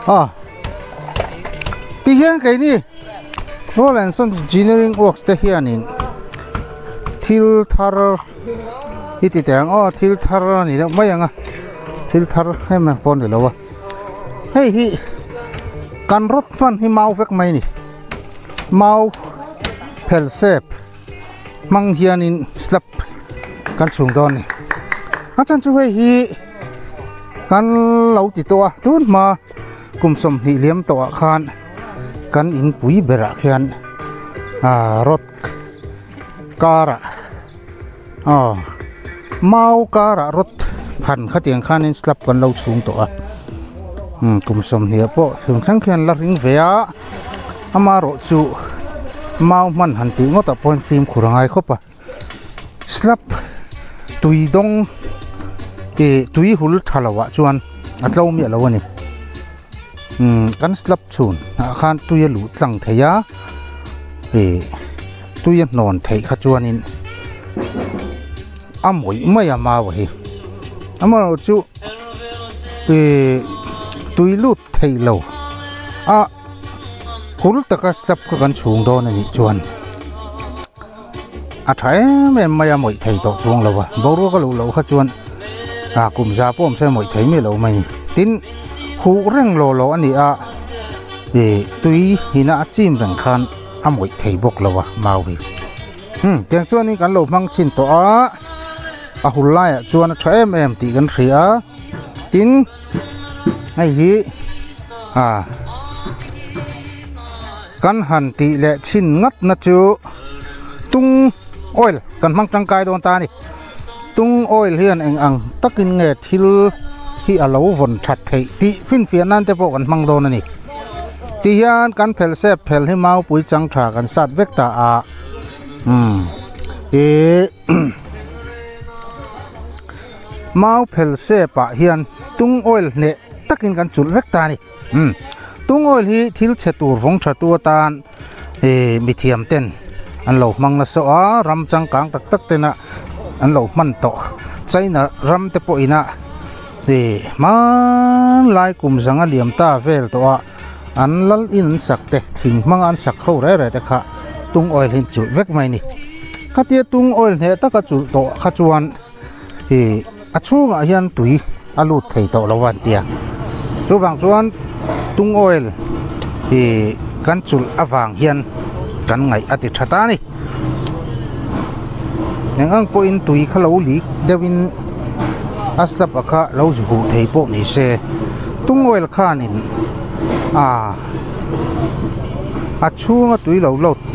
A tihian keini Roll and Sons Engineering Works te hianin thil thar hi ti teh ang aw thil thar a ni deuh mai ang a thil thar em em pawh a ni lo a hei hi kan rawt hman hi mau vek mai a ni mau phel sep hmang hianin slab kan chhung dawn a ni a chhan chu hei hi kan lo ti tawh a tun hma kum 20 liam tawh ah khan kan inpui berah khian ah rod karah aw mau karah rod phan khatiang khanin slab kan lo chhung tawh a umm kum 20 ah pawh tun thleng khian la ring ve a amaherawhchu mau hman han tih ngawt ah pawhin fimkhur a ngai khawp a. Slab tui dawng ih tui hul tha lo ah chuan a tlo miah lo a ni umm kan slab chhun ah khan tui a luh tlang thei a ih tui a hnawn theih kha chuanin a mawih mai a mau hi amaherawhchu ih tui lut thei lo a hul taka slab kha kan chhung dawn a nih chuan. A tha em em mai a mawih thei tawh chuang lo a boruak a luh loh kha chuan ah kum za pawh awm se mawih thei miah lo mai a ni tin huh reng law law a ni a ih tui ina a chim reng khan a mawih thei bawk lo a mau hi umm tiang chuanin kan lo hmang chhin tawh a a hul laiah chuan a tha em em tih kan hria a tin hei hi ah. Kan han tih leh chhin ngat na chu tung oil kan hmang tangkai dawn ta a ni. Tung oil hian eng ang takin nge thil hi a lo vawn that theih tih finfiah nan te pawh kan hmang dawn a ni. Ti hian kan phel sep phel hi maupui chang tha kan sat vek ta a umm ih mau phel sep ah hian tung oil hneh takin kan chulh vek ta a ni. Umm tung oil hi thil chhe tur vawng tha tu atan ih mithiam ten an lo hmang nasa a ram changkang tak tak tena an lo hman tawh china ram te pawh ina ih hmanlai kum zanga liam ta vel tawh a an lal in an sak te thing hmanga an sak ho reh reh te kha tung oil hi an chulh vek mai a ni khatia tung oil hneh taka chulh tawh kha chuan. Ih a chhungah hian tui a lut thei tawh lo a an ti a chuvang chuan tung oil ih kan chulh avang hian kan ngaih a ti tha ta a ni eng ang pawhin tui kha lo lik deuhin a slab a kha lo zu huh thei pawh ni se tung oil khanin ah a chhunga tui lo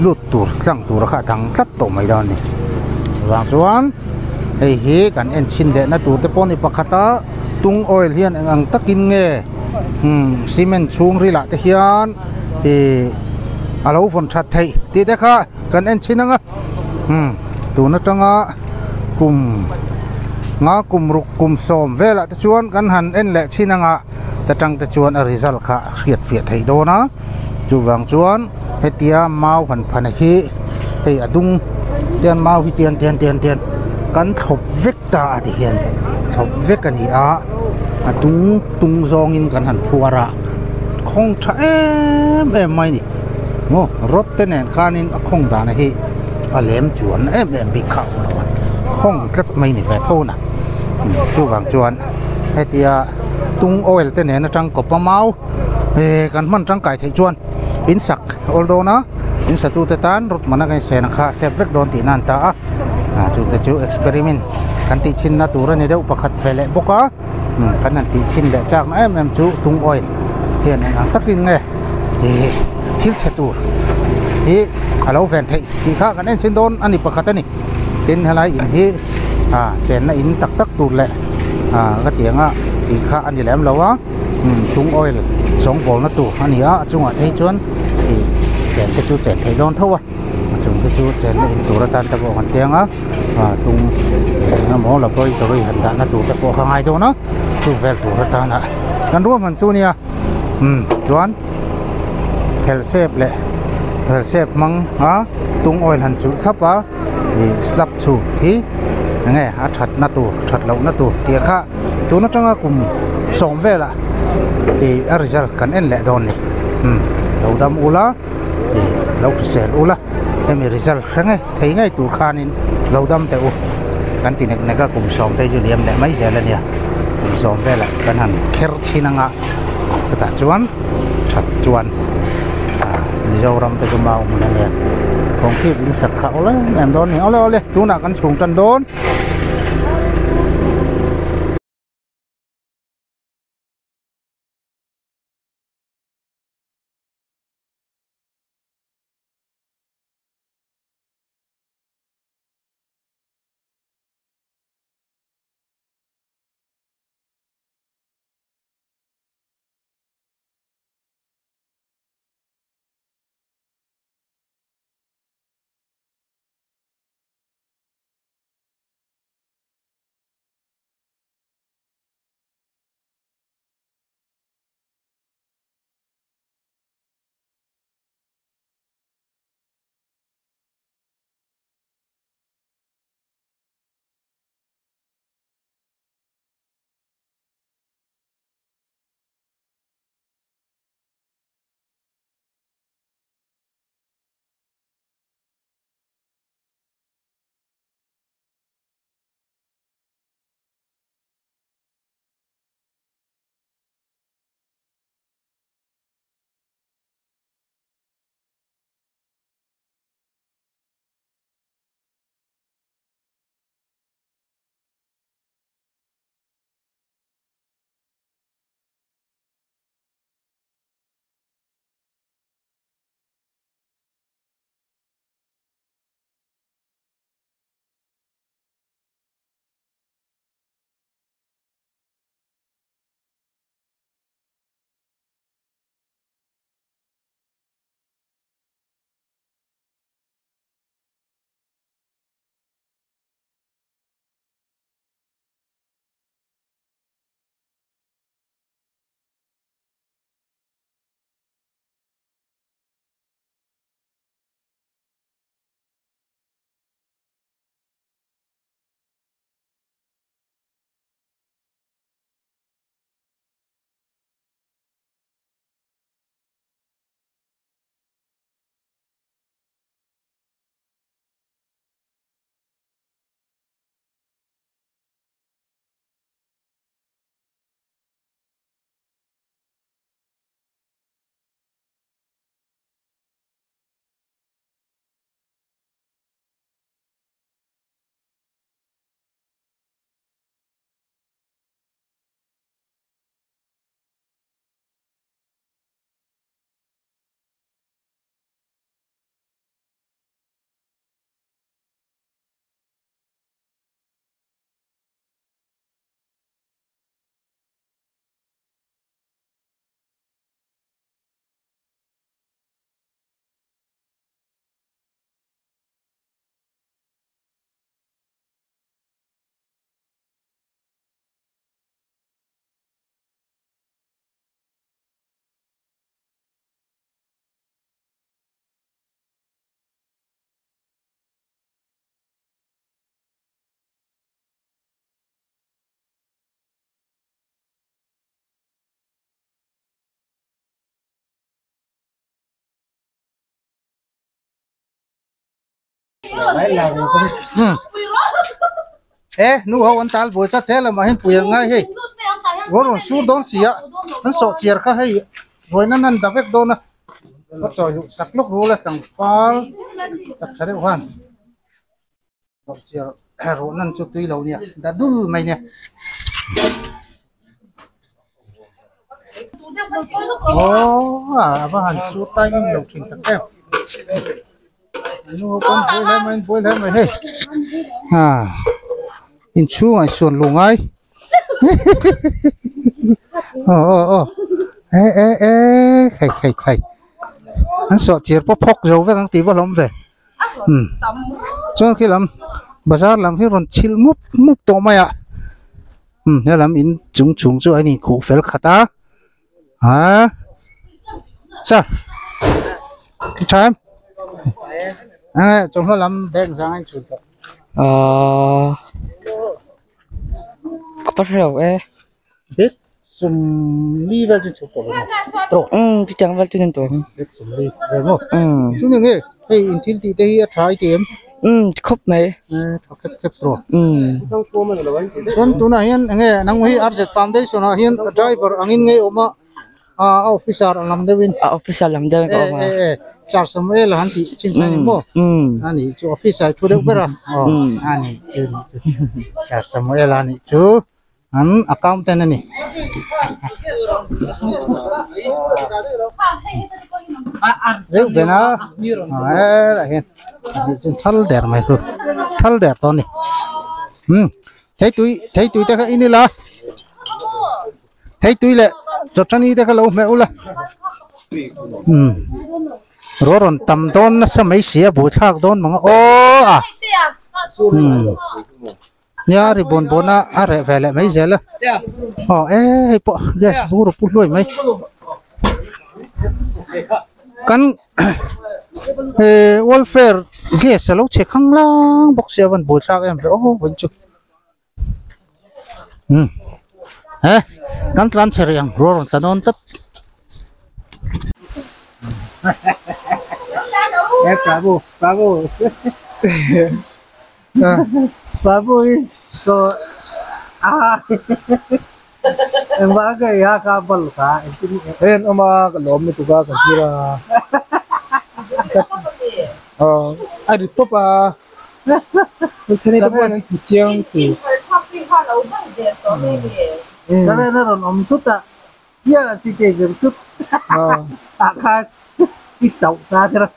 lut tur tlang tur kha a dang tlat tawh mai dawn a ni chuvang chuan. Hei hi kan en chhin leh na tur te pawh a ni pakhat a tung oil hian eng ang takin nge umm cement chhung ril ah te hian ih a lo vawn that theih tih te kha kan en chhin ang a umm tun atanga kum nga kum ruk kum sawm velah te chuan kan han en leh chhin ang a ta tang te chuan a result kha a hriat fiah theih dawn a chuvang chuan hetia mau han phana hi hei a dung tian mau hi tian tian tian tian kan thlawp vek ta a ti hian thlawp vek a ni a a tung tung zawngin kan han phuar a khawng tha em em mai a ni maw rod te nen khanin a khawng dan hi a lem chuan em em bik kha a awm lo a khawng tlat mai a ni ve tho na chuvang chuan hetia tung oil te nen atang kawp a mau eh kan hman tangkai theih chuan in sak awl dawn a in satu te tan rawt mana kan insen ang kha a sep vek dawn tihna an ta a ah chung te chu experiment kan tih chhin na tur a ni deuh pakhat ve leh bawk a kan han tih chhin leh chak na em em chu tung oil hian eng ang takin nge ih thil chhe tur hi a lo ven theih tih kha kan en chhin dawn a ni pakhat a ni tin helai in hi ah chenna in tak tak tur leh ah ka ti ang a tih kha a ni lem lo a tung oil sawng bawlna tur a ni a a chungah te hi chuan ih chen te chu chen theih dawn tho a a chung te chu chenna in tur atan te pawh kan tiang a ah tung eng emaw laboratory han dahna tur te pawh kha ngai dawn a chu vel tur atana kan ruahman chu nia umm chuan helsep leh helsep hmang a tung oil han chulh thlap a ih slab chhu hi enge a thatna tur that lohna tur tih kha tun atanga kum sawm velah. Ih a result kan en leh dawn ni. Umm lo dam ula ih lo hrisel ula hemi result hre ngei thei ngei tur khanin lo dam teh u. Kan ti nek nek a kum sawm te chu liam leh mai zel a nia. Kum sawm velah kan han kher chhin anga chutah chuan that chuan ah Mizoram te chu mau hmun a nia. Concrete in sak kha awle em em dawn a ni. Awle awle tunah kan chhung tan dawn. E nu ho an tal buai tlat he lamah hian pui an ngai hei rual rawn sur dawn si a an sawh chiar kha hei ruai nan an da vek dawn a ka chawi luh sak lawk rul a tlangval chak tha deuh khan sawh chiar ruah nan chu tui lo nia da dul mai nia. Aww a va han sur timing lo thin tak em nu ho pawn buai hle mai buai hle mai hei ha inchhungah insuan luh ngai aw aw aw e e e khai khai khai an sawh chir pawh phawk zo vek ang tih va hlawm ve umm chuan khi lam bazar lam hi rawn chhilh mup mup tawh mai a umm helam in chung chung chu a inkhuh fel khat a ah sir tha em eh chawhma lam bag zang a inchhun tawh ahh ka hre lo e bag. Sawmli vel chu chhuk tawh lo maw? Tawh. Umm chutiang vel chu ni tawh ang. Lek sawmli vel maw? Umm. Chu ni nge hei in thil tih te hi a tha i ti em? Umm khawp mai. Eh tha khep khep rawh. Umm. Chuan tunah hian enge nang hi RZ Foundation ah hian driver angin ngei awm a. A a officer ang lam deuhin. A officer lam deuhin ka awm a. E e e Sir Samuel a han tih chin kha a ni maw? A nih chu officer thu deuh ber a. Aw a nih chu Sir Samuel a nih chu an accountant a ni. Reuh bena helaiah hian a nih chu thal der mai chu thal der tawh a ni. Umm theitui theitui te kha in ila. Theitui leh chawthani te kha lo hmeh ula umm ruah rawn tam dawn nasa mai si a buaithlak dawn mang a aw a umm nia a ri bawn bawn a a reh ve leh mai zel a aw e hei pawh gas bur a pu hluai mai kan eh welfare gas a lo chhe khanglang bawk sia a van buaithlak em ve aw vawiin chu. Umm he kan tlan chhe rih ang rual rawn tla dawn tlat. He Prabhu Prabhu Prabhu hi so a engvang nge i ha kha bal kha engtin nge. Hei an awm a ka lawm lutuk a ka hria a a ri tawp a. Karen a rawn awm thut a, Kia si te zir thut ah khan i tauh ta kher a.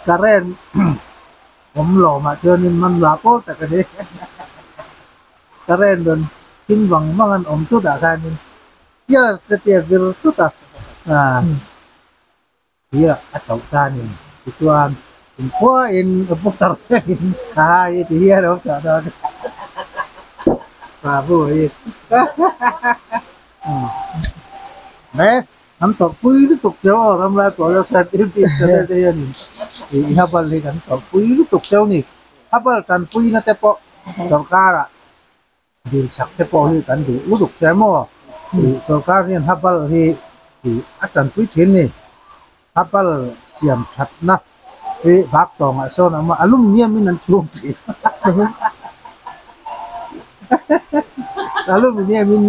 Karen awm lawmah chuanin man la pawl tak a ni. Karen rawn thim vang vang an awm thut ah khanin Kia si te zir thut a. Tia a tauh ta a ni. Tichuan, Inkhuain a pu tar thlengin a hai i ti hi a lo tah dawn a. Babu hi Me, kan tawrhpui lutuk cheu aw Ramlai Production YouTube channel te hianin i habal hi kan tawrhpui lutuk cheu ni. Habal tanpuina te pawh sorkarah Dil chak te pawh hi kan duh lutuk che maw? Tih sorkar hian habal hi tih a tanpui thin ni. Habal siam thatna hi bak tawngah sawn a awm a, aluminium in an chhung thin. Aluminium in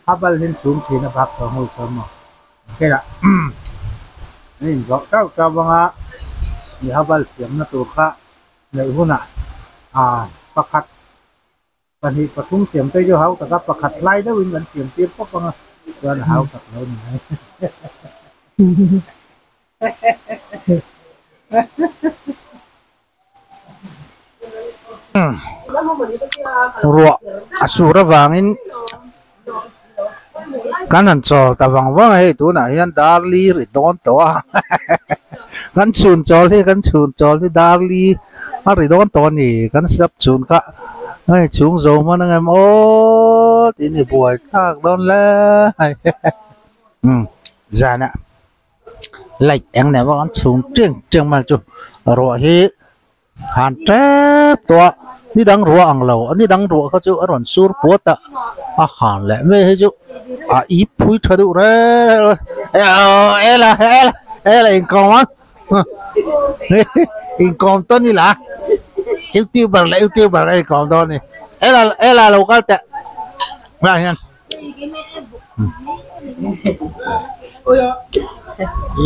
habal hi an chhung thin a bak tawng ho sawn maw? Keiah an inzawh tauh tauh anga i habal siamna tur kha neih hunah pakhat Pahnih pathum siam te chu hau taka pakhat hlai deuhin kan siam tir pawp ang a, chuan a hau tak lo ni mai. Ruah a sur avangin kan han chawl ta vang vang a, hei tunah hian darli ri dawn tawh a, kan chhun chawl hi kan chhun chawl hi darli a ri dawn tawh a ni, kan step chhun kha hei chhung zo hman ang em aw tiin i buai thlak dawn hle mai umm zanah light eng nen pawh kan chhung teng teng mai chu ruah hi. Han tep tawh a, ni dang ruah ang lo, ni dang ruah kha chu a rawn sur puat a, a han leh mai hi chu a ip phui tha deuh reng reng a, ela ela ela inkawm a inkawm tawn ila youtuber leh youtuber a inkawm dawn a ni, ela ela lo kal teh helaiah hian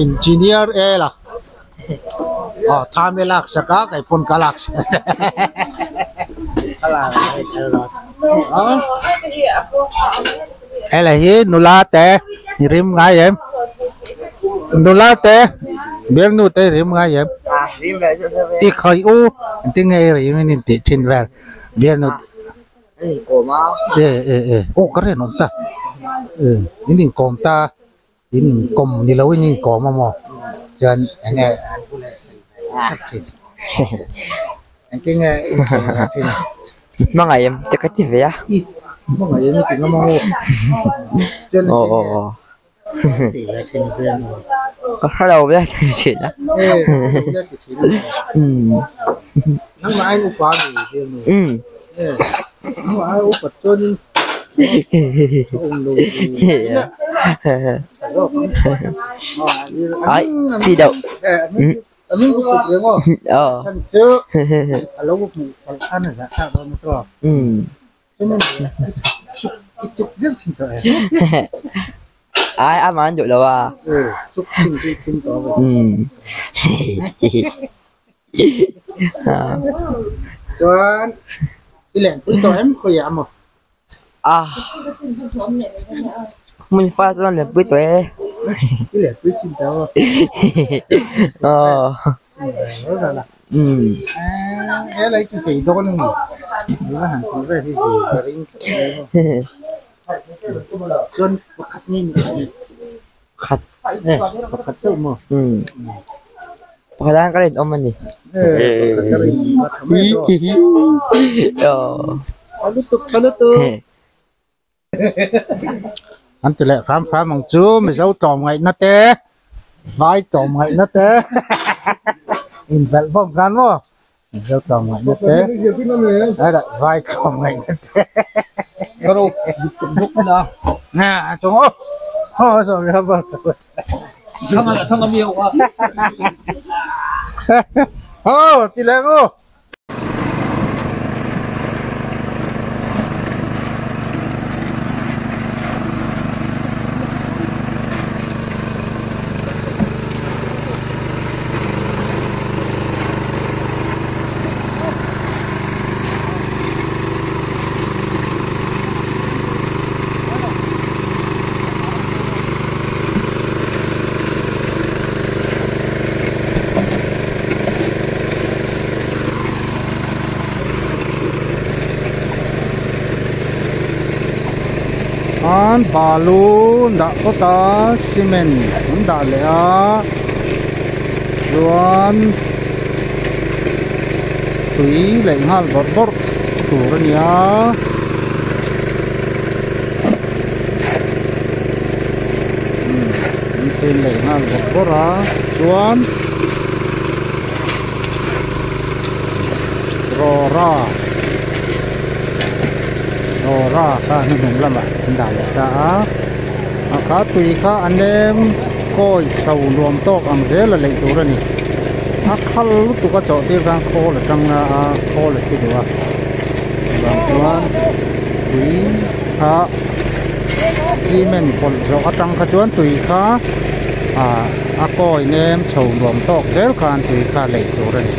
engineer ela. Aw thami lak sak a kei pawn ka lak sak helai hi nula te i rim ngai em nula te bialnu te i rim ngai em i khawi u engtin nge i rim in intih thin vel bialnu e e e aw ka rinawm ta in inkawm ta. In inkawm ni lo in inkawm a maw? Chuan eng nge an bula sawi ve sak sak thin? Engtin nge i sawi ve thin? Hmangaih em te ka ti ve a. I hmangaih em i ti ngam ang u. Chuan engtin nge an tih ve thin ve a maw? Ka hre lo ve ti thin a. E ka hre lo ve ti thin a maw? Nangmah aiin upa a ni ve a maw? E. Ai chi đậu. Ờ. Ừ. Ai ai mà ăn được đâu à. Ừ. Chuan i len pui tawh em khawi ah maw? À mình pha cho len pui tawh e. I len pui chin tawh maw? Ờ. Ừ. He lai chu sei dawn a ni. Ni va han tih vel hi zei ka ring tlat mai maw? Chuan pakhat nge ni Khat. E pakhat chauh maw? Ừ. Pakhat ang ka rin awm a ni. E pakhat ka rin awm a tha mai dawn. Ờ. Tha lutuk tha lutuk. An ti leh hram hram ang chu Mizo tlawm ngaihna te vai tlawm ngaihna te inbelh bawm khan maw Mizo tlawm ngaihna te vai tlawm ngaihna te aw ti leh ang u. An balu an dah phawt a cement an dah leh a chuan tui leh nghal bawrh bawrh tur a ni a. An chin leh nghal bawrh bawrh a chuan Rawra Rawra kha hnuhnung lamah an dah leh ta a a kha tui kha a nem kawi chho nuam tawk ang zel a leih tur a ni a khal lutuk a chawh tir khan khawl a tang a khawl a thi duh a chuvang chuan tui kha cement pawlh zawh atang kha chuan tui kha ah a kawi nem chho nuam tawk zel khan tui kha leih tur a ni.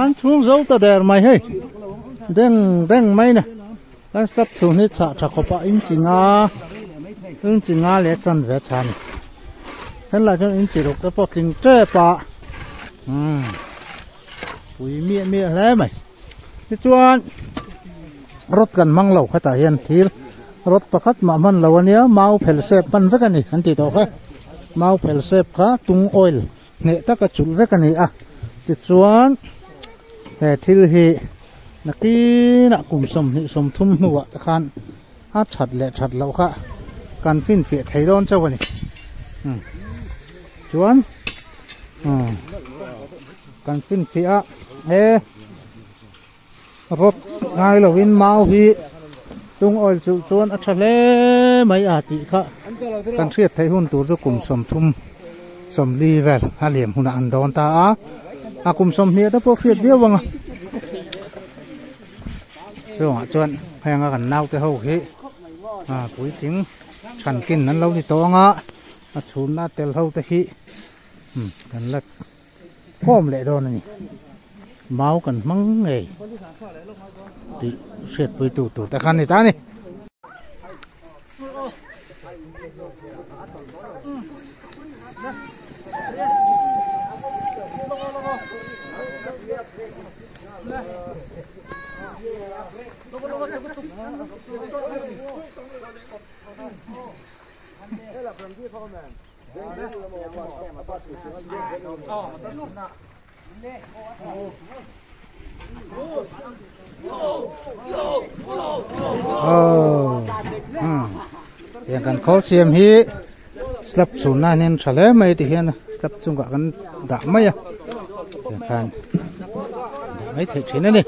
An chhung zo ta der mai hei deng deng mai ni kan step chhung hi chhah tha khawp a inchi nga inchi nga leh chanve a chhan then lah chuan inchi ruk te pawh tling tep a umm pui miah miah hle mai tichuan rod kan hmang lo khatah hian thil rod pakhat mah hman lo ania mau phel sep hman vek ani an tih tawh kha mau phel sep kha tung oil. Hneh taka chulh vek a ni a, tichuan he thil hi nakinah kum 20 30 hnuah te khan a that leh that loh kha kan finfiah thei dawn chauh a ni. Umm chuan umm kan finfiah a e Rod ngai lovin mau hi tung oil chulh chuan a tha hle mai a tih kha kan hriat theih hun tur chu kum 30 40 vel a liam hunah an dawn ta a, a kum 20 te pawh hriat viau ang a chungah chuan heng a kan naute ho hi puitling thankin an lo ni tawh ang a, a chhunna tel ho te hi kan la khawm leh dawn a ni. Mau kan hmang ngei tih hriatpui tu tur te kha a ni ta a ni. Tiang kan khawl siam hi slab chhun na hian tha hle mai ti hian slab chungah kan dah mai a tiang khan dah mai theih thin a ni.